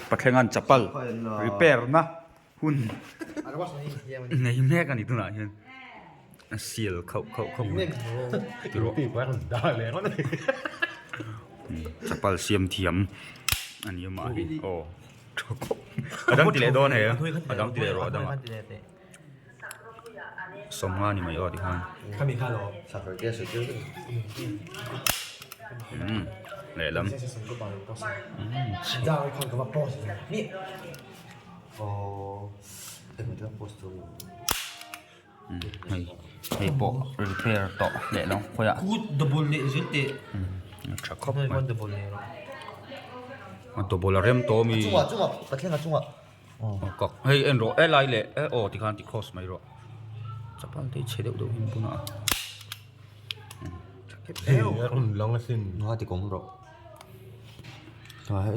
Pathlenga'n chapal repair na hun nei mek a ni tunah hian a sial khauh khauh khauh mai tiraw chapal siam thiam a ni amah hi aw tha khawp a dang ti leh dawn he a dang ti leh rawh a dangah sawmnga ni mai aw tikhan umm lehlam hei hei pawh repair tawh leh lo khawiah a tha khawp mai a double a rem tawh a mi kak hei en rawh helai leh e aw tikhan ti cross mai rawh chapal te hi chhe deuh deuh hi an bun a.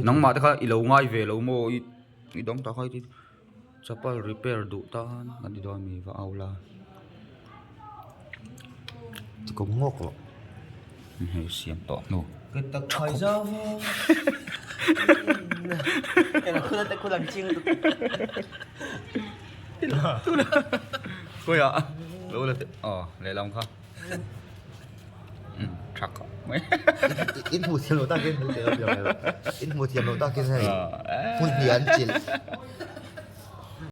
Nangmah te kha i lo ngai ve lo maw i i dang tak a i chapal repair duh tan a ni dawn mi va au la hei siam tawh hnu khawiah lo la teh aw lehlam kha. Tha khawp mai. In hmuh thiam loh takin in hmuh thiam loh takin hei hmun hnih an chilh.